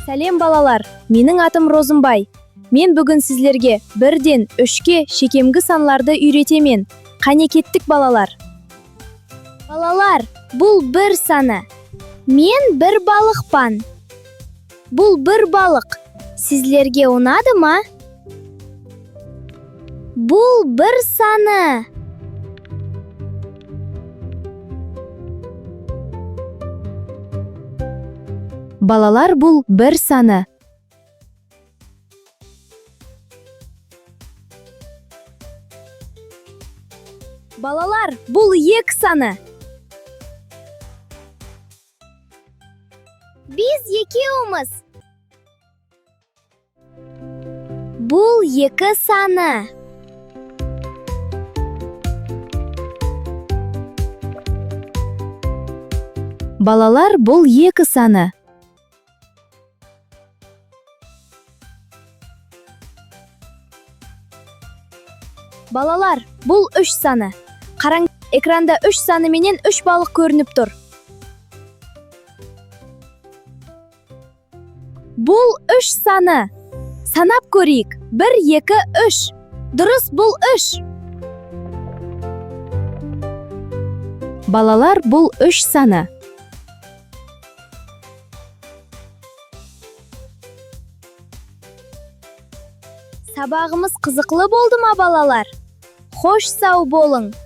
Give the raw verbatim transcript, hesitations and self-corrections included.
Sálem, balalar! Meniń atım Rozımbay. Men búgin sizlerge birden úshke shekemgi sanlardı úyretemen. Qáne, kettik, balalar! Balalar, bul bir sanı. Men bir balıqpan. Bul bir balıq. Sizlerge unadı ma? Bul bir sanı. Balalar, bul bir sanı. Balalar, bul eki sanı. Biz ekewimiz. Bul eki sanı. Balalar, bul eki sanı. Balalar, bul úsh sanı. Qarań, ekranda úsh sanı menen úsh balıq kórinip tur. Bul úsh sanı. Sanap kóreyik. Bir, eki, úsh. Durıs, bul úsh. Balalar, bul úsh sanı. Sabaǵımız qızıqlı boldı ma, balalar? Xosh, saw bolıń.